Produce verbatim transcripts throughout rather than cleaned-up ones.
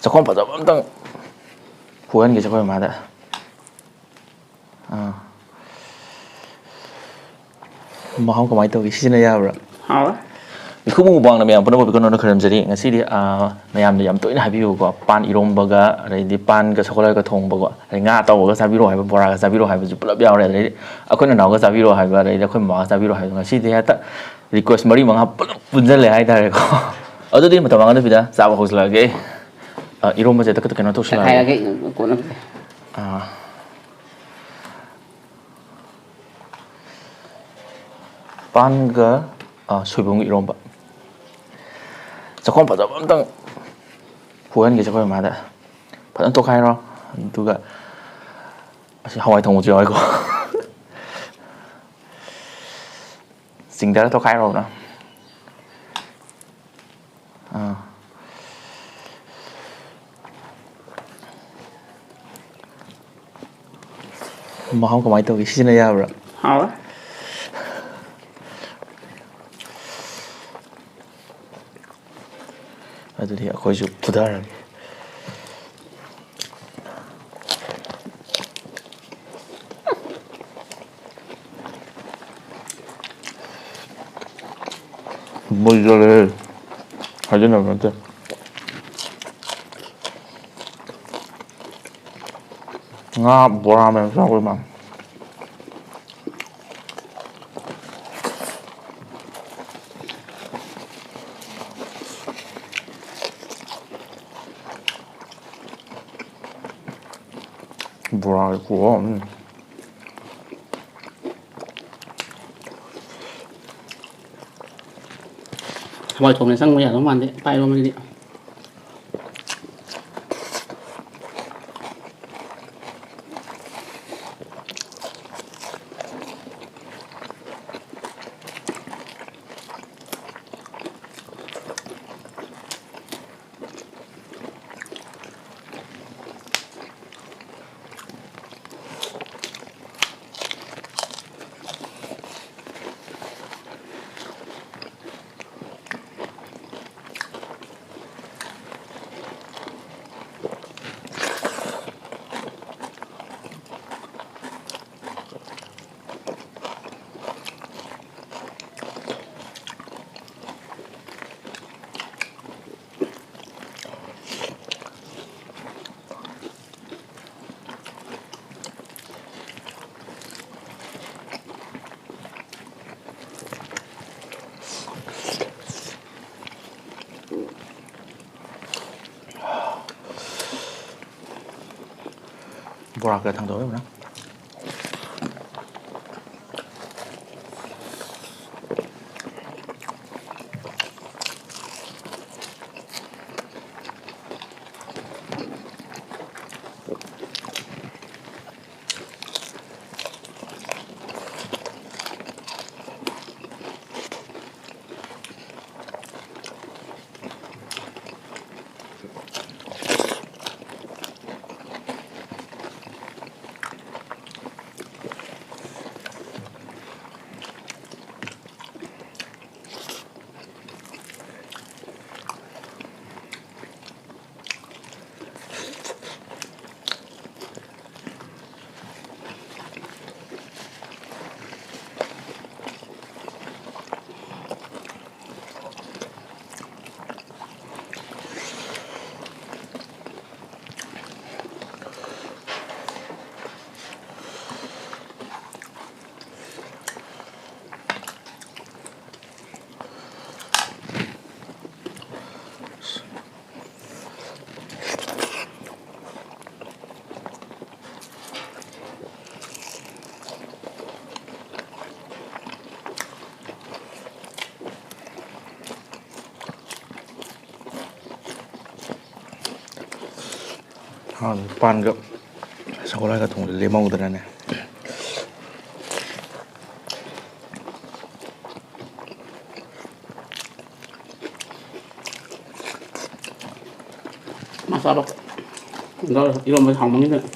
ꯆꯥꯛꯈꯣꯝ ꯐꯖꯕ ꯑꯝꯇꯪ ꯄꯨꯍꯟꯒꯦꯁꯦ ꯑꯩꯈꯣꯏ ꯃꯃꯥꯗ꯫ ꯑꯥ꯫ ꯃꯍꯥꯎ ꯀꯃꯥꯏꯅ ꯇꯧꯒꯦ? ꯁꯤꯖꯤꯟꯅ ꯌꯥꯕ꯭ꯔꯥ? ꯍꯥꯎꯋꯦ꯫ ꯃꯤꯈꯨꯕ ꯃꯨꯛꯕꯥꯡꯗ ꯃꯌꯥꯝ ꯄꯨꯝꯅꯃꯛ ꯀꯩꯅꯣꯅ ꯈꯣꯏꯔꯝꯖꯔꯤ꯫ ꯉꯁꯤꯗꯤ, ꯑꯥ, ꯃꯌꯥꯝꯅ ꯌꯥꯝ ꯇꯣꯏꯅ ꯍꯥꯏꯕꯤꯌꯨꯀꯣ, ꯄꯥꯟ ꯏꯔꯣꯝꯕꯒ, ꯑꯗꯩꯗꯤ ꯄꯥꯟꯒ ꯁꯒꯣꯜꯍꯋꯥꯏꯒ ꯊꯣꯡꯕꯀꯣ, ꯑꯗꯩ ꯉꯥ ꯑꯇꯥꯎꯕꯒ ꯆꯥꯕꯤꯔꯣ ꯍꯥꯏꯕ, ꯕꯣꯔꯥꯒ ꯆꯥꯕꯤꯔꯣ ꯍꯥꯏꯕꯁꯨ ꯄꯨꯂꯞ ꯌꯥꯎꯔꯦ, ꯑꯗꯩꯗꯤ ꯑꯩꯈꯣꯏ ꯅꯅꯥꯎꯒ ꯆꯥꯕꯤꯔꯣ ꯍꯥꯏꯕ, ꯑꯗꯩꯗꯤ ꯑꯩꯈꯣꯏ ꯃꯃꯥꯒ ꯆꯥꯕꯤꯔꯣ ꯍꯥꯏꯕ, ꯉꯁꯤꯗꯤ ꯍꯦꯛꯇ request ꯃꯔꯤ ꯃꯉꯥ ꯄꯨꯂꯞ ꯄꯨꯟꯁꯤꯜꯂꯦ ꯍꯥꯏꯇꯥꯔꯦꯀꯣ꯫ ꯑꯗꯨꯗꯤ ꯃꯇꯝ ꯃꯥꯡꯍꯟꯗꯕꯤꯗ ꯆꯥꯕ ꯍꯧꯖꯤꯜꯂꯛꯑꯒꯦ꯫ ꯑ, ꯏꯔꯣꯝꯕꯁꯦ ꯍꯦꯛꯇ ꯀꯩꯅꯣ ꯇꯧꯁꯤꯜꯂꯛꯑꯒꯦ꯫ ꯇꯛꯈꯥꯏꯔꯒꯦ, ꯀꯣꯟꯅ꯫ ꯑ, ꯄꯥꯟꯒ, ꯑ, ꯁꯣꯏꯕꯨꯝꯒ ꯏꯔꯣꯝꯕ꯫ ꯆꯥꯛꯈꯣꯝ ꯐꯖꯕ ꯑꯝꯇꯪ ꯄꯨꯍꯟꯒꯦꯁꯦ ꯑꯩꯈꯣꯏ ꯃꯃꯥꯗ꯫ ꯐꯖꯅ ꯇꯣꯈꯥꯏꯔꯣ꯫ ꯑꯗꯨꯒ ꯑꯁꯤ ꯍꯋꯥꯏ ꯊꯣꯡꯕꯁꯨ ꯌꯥꯎꯋꯦꯀꯣ꯫ ꯆꯤꯡꯊꯔ ꯇꯣꯈꯥꯏꯔꯣꯕꯅ꯫ ꯑꯥ꯫ ꯃꯍꯥꯎ ꯀꯃꯥꯏꯅ ꯇꯧꯒꯦ? ꯁꯤꯖꯤꯟꯅ ꯌꯥꯕ꯭ꯔꯥ? ꯍꯥꯎꯋꯦ꯫ ꯑꯗꯨꯗꯤ ꯑꯩꯈꯣꯏꯁꯨ ꯐꯨꯊꯔꯒꯦ꯫ ꯃꯨꯜꯂꯦ꯫ ꯍꯥꯏꯖꯤꯟꯅꯕ ꯅꯠꯇꯦ꯫ ꯉꯥ ꯕꯣꯔꯥ ꯃꯌꯥꯝ ꯆꯥꯕ ꯃꯥꯜꯂꯦ꯫ ꯕꯣꯔꯥꯒꯤ ꯈꯨꯍꯥꯎ ꯑꯃꯅꯤ꯫ ꯍꯋꯥꯏ ꯊꯣꯡꯕꯗ ꯆꯪꯕ ꯌꯥꯗꯧ ꯃꯥꯟꯗꯦ, ꯄꯥꯏꯔꯣꯝꯕꯗꯗꯤ꯫ ꯕꯣꯔꯥ ꯀꯌꯥ ꯊꯥꯡꯗꯧ ꯍꯥꯏꯕꯅ? ꯍꯥꯟꯅ ꯄꯥꯟꯒ ꯁꯒꯣꯜ ꯍꯋꯥꯏꯒ ꯊꯣꯡꯕꯗ ꯂꯦꯝꯍꯧꯗꯅꯅꯦ꯫ ꯃꯥ ꯆꯥꯕ꯫ ꯑꯗꯣ ꯏꯔꯣꯝꯕ ꯍꯥꯎꯃꯟꯈꯤꯗꯅ꯫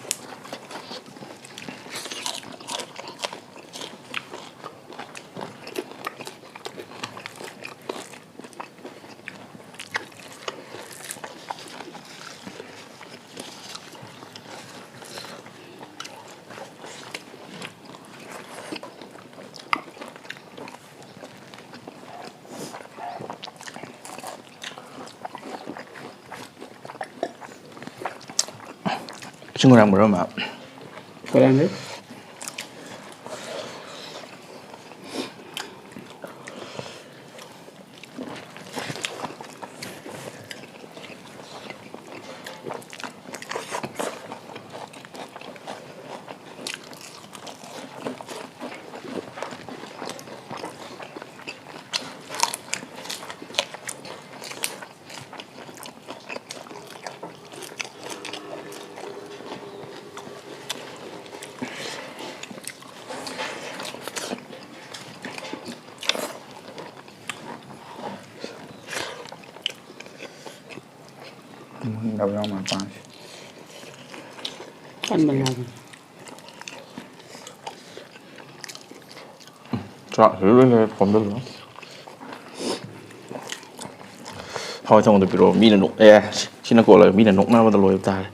ꯏꯁꯤꯡ ꯈꯔ ꯌꯥꯝ ꯃꯔꯝ ꯑꯃ꯫ ꯈꯔ ꯌꯥꯝ ꯂꯩ꯫ ꯍꯨꯟꯗꯕ ꯌꯥꯎ ꯃꯥꯜꯂꯦ ꯄꯥꯟꯁꯦ꯫ ꯀꯟꯕꯅꯦ ꯍꯥꯏꯕꯅꯦ꯫ ꯆꯥꯛꯁꯤꯁꯨ ꯂꯣꯏ ꯂꯩꯔꯦ, ꯈꯣꯝꯖꯤꯜꯂꯣ꯫ ꯍꯋꯥꯏ ꯊꯣꯡꯕꯗꯣ ꯄꯤꯔꯛꯑꯣ꯫ ꯃꯤꯅ ꯅꯣꯛ-, ꯑꯦ, ꯁꯤꯅ ꯀꯣꯜꯂꯒ ꯃꯤꯅ ꯅꯣꯛꯅꯕꯗ ꯂꯣꯏꯕ ꯇꯥꯔꯦ꯫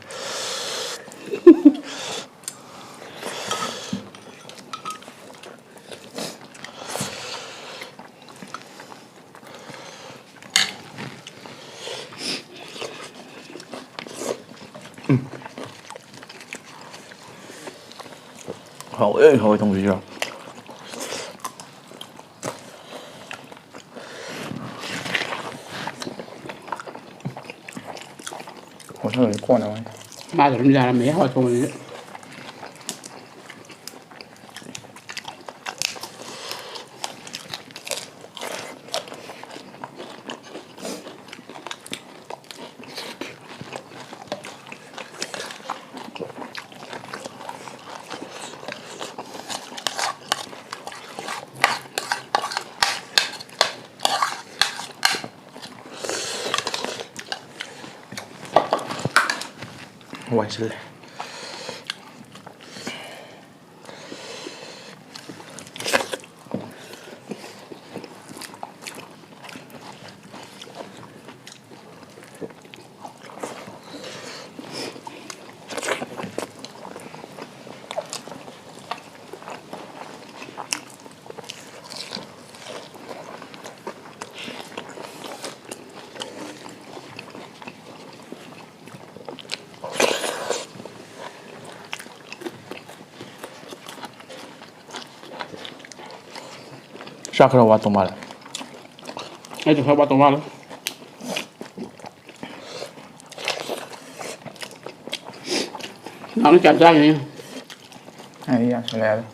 ꯍꯥꯎꯋꯦ, ꯍꯋꯥꯏ ꯊꯣꯡꯕꯁꯤꯁꯨ꯫ ꯍꯣꯁꯇꯦꯜꯗꯤ ꯀꯣꯟꯅ ꯑꯣꯏꯅ꯫ ꯃꯥꯁꯨ ꯑꯗꯨꯝ ꯌꯥꯔꯝꯃꯦ ꯍꯋꯥꯏ ꯊꯣꯡꯕꯁꯤꯁꯨ꯫ ꯋꯥꯏꯁꯤꯜꯂꯦ꯫ ꯆꯥꯛ ꯈꯔ ꯋꯥꯠꯇꯧ ꯃꯥꯜꯂꯦ꯫ ꯑꯩꯁꯨ ꯈꯔ ꯋꯥꯠꯇꯧ ꯃꯥꯜꯂꯦ꯫ ꯅꯪ ꯀꯌꯥꯝ ꯆꯥꯈꯤꯅꯤ? ꯑꯩ ꯌꯥꯝ ꯁꯤꯜꯂꯦ ꯌꯥꯔꯦ꯫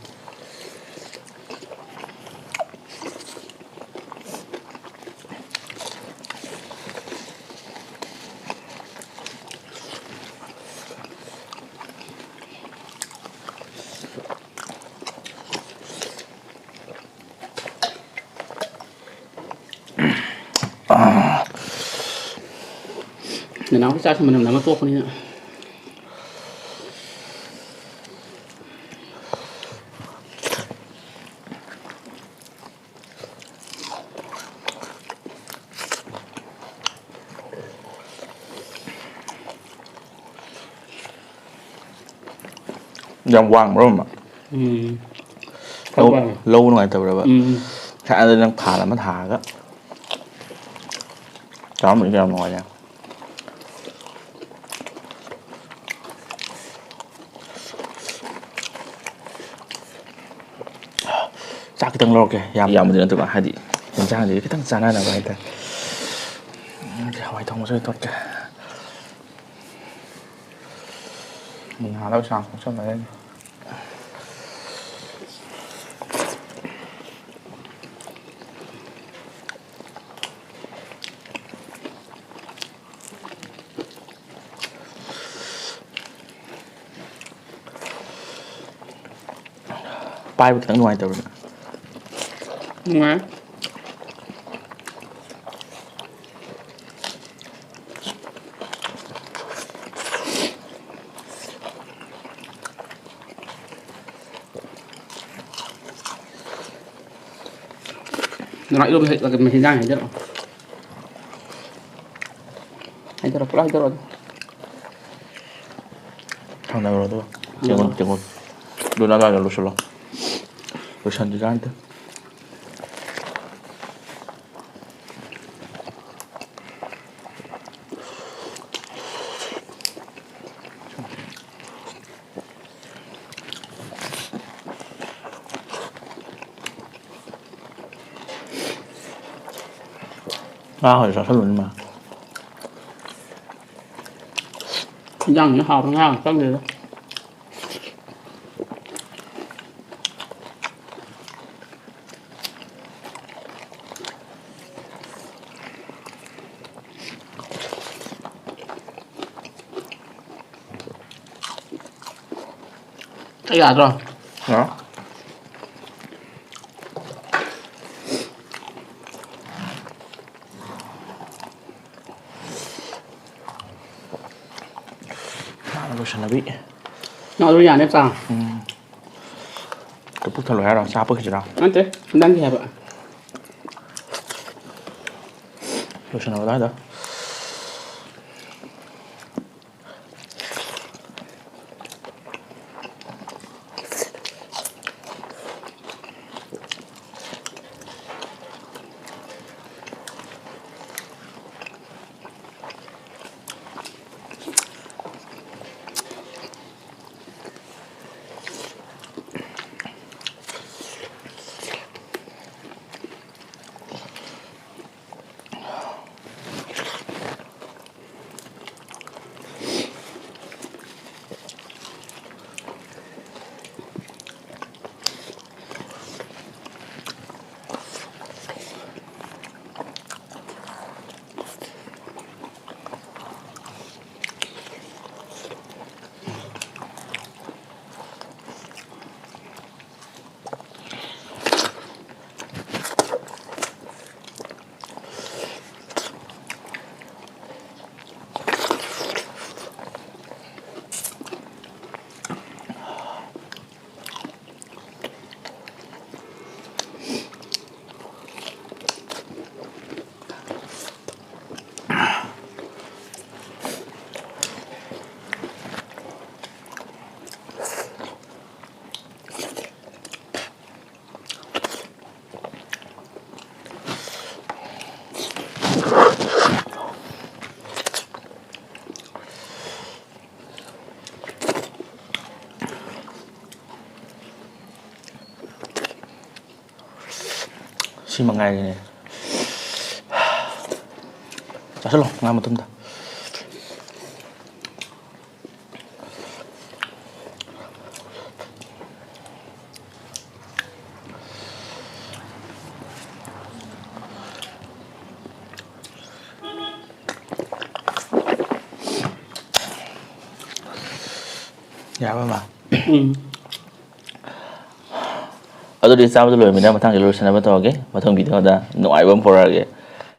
ꯅꯅꯥꯎꯒꯤ ꯆꯥꯛꯁꯤ ꯃꯅꯝ ꯅꯝꯃ ꯇꯣꯛꯄꯅꯤꯅ꯫ ꯌꯥꯝ ꯋꯥꯡꯕ꯭ꯔꯣ, ꯃꯃꯥ? ꯎꯝ꯫ ꯂꯧ, ꯈꯔ ꯋꯥꯡꯉꯦ꯫ ꯂꯧ ꯅꯨꯡꯉꯥꯏꯇꯕ꯭ꯔꯕ? ꯎꯝ꯫ ꯉꯁꯥꯏꯗ ꯅꯪ ꯐꯥꯟ ꯑꯃ ꯊꯥꯔꯒ ꯆꯥꯔꯝꯕꯗꯤ ꯌꯥꯝ ꯅꯨꯡꯉꯥꯏꯅꯦ꯫ ꯆꯥꯛ ꯈꯤꯇꯪ ꯂꯧꯔꯛꯀꯦ꯫ ꯌꯥꯝ ꯌꯥꯝꯕꯗꯤ ꯅꯠꯇꯕ, ꯍꯥꯏꯗꯤ ꯌꯦꯟꯁꯥꯡꯁꯤꯒ ꯈꯤꯇꯪ ꯆꯥꯟꯅꯅꯕ ꯍꯥꯏꯇꯥꯔꯦ꯫ ꯎꯝ, ꯍꯋꯥꯏ ꯊꯣꯡꯕꯁꯨ ꯑꯣꯏꯅ ꯇꯣꯠꯀꯦ꯫ ꯉꯥꯗ ꯁꯥꯡ ꯈꯣꯡꯆꯠꯅꯔꯅꯤ꯫ ꯄꯥꯏꯕ ꯈꯤꯇꯪ ꯅꯨꯡꯉꯥꯏꯇꯕ꯭ꯔꯥ? ꯅꯨꯡꯉꯥꯏ꯫ ꯅꯅꯥꯎ, ꯏꯔꯣꯝꯕ ꯍꯦꯛ ꯃꯍꯤ ꯂꯥꯡ ꯍꯩꯗꯔꯛꯑꯣ꯫ ꯍꯩꯗꯔꯛꯑꯣ, ꯄꯨꯂꯞ ꯍꯩꯗꯔꯛꯑꯣ ꯑꯗꯨ꯫ ꯊꯥꯡꯗꯔꯣ ꯑꯗꯨꯒ꯫ ꯆꯦꯡꯉꯨ, ꯎꯝ꯫ ꯆꯦꯡꯉꯨ꯫ ꯑꯗꯨꯅ ꯑꯗꯨꯋꯥꯏꯗ ꯂꯣꯏꯁꯤꯜꯂꯣ꯫ ꯂꯣꯏꯁꯤꯟꯗ꯭ꯔꯤꯀꯥꯟꯗ꯫ ꯉꯥ ꯍꯧꯖꯤꯛ ꯆꯥꯁꯜꯂꯨꯅꯤ ꯃꯥ꯫ ꯏꯟꯖꯥꯡꯁꯤꯅ ꯍꯥꯎꯕ ꯉꯥ ꯉꯥꯛꯇ ꯆꯪꯗꯦꯗ꯫ ꯑꯩ ꯌꯥꯗ꯭ꯔꯣ? ꯌꯥ꯫ ꯂꯣꯏꯁꯟꯅꯕꯤ꯫ ꯅꯪ ꯑꯗꯨ ꯌꯥꯅꯤ ꯆꯥ꯫ ꯎꯝ꯫ ꯄꯨꯛ ꯊꯜꯂꯣ ꯍꯥꯏꯔꯣ? ꯆꯥ ꯄꯛꯈꯤꯁꯤꯔꯣ? ꯅꯠꯇꯦ, ꯅꯪꯒꯤ ꯍꯥꯏꯕ꯫ ꯂꯣꯏꯁꯟꯅꯕ ꯑꯗꯨꯋꯥꯏꯗ꯫ ꯁꯤ ꯃꯉꯥꯏꯔꯦꯅꯦ꯫ ꯆꯥꯁꯤꯜꯂꯣ, ꯉꯥ ꯃꯇꯨꯝꯗ꯫ ꯌꯥꯔꯕ, ꯃꯥ? ꯎꯝ꯫ ꯑꯗꯨꯗꯤ ꯆꯥꯕꯗ ꯂꯣꯏꯔꯃꯤꯅ ꯃꯊꯪꯗꯤ ꯂꯣꯏꯁꯤꯟꯅꯕ ꯇꯧꯔꯒꯦ꯫ ꯃꯊꯪ ꯚꯤꯗꯤꯑꯣꯗ ꯅꯨꯡꯉꯥꯏꯕ ꯑꯃ ꯄꯨꯔꯛꯑꯒꯦ꯫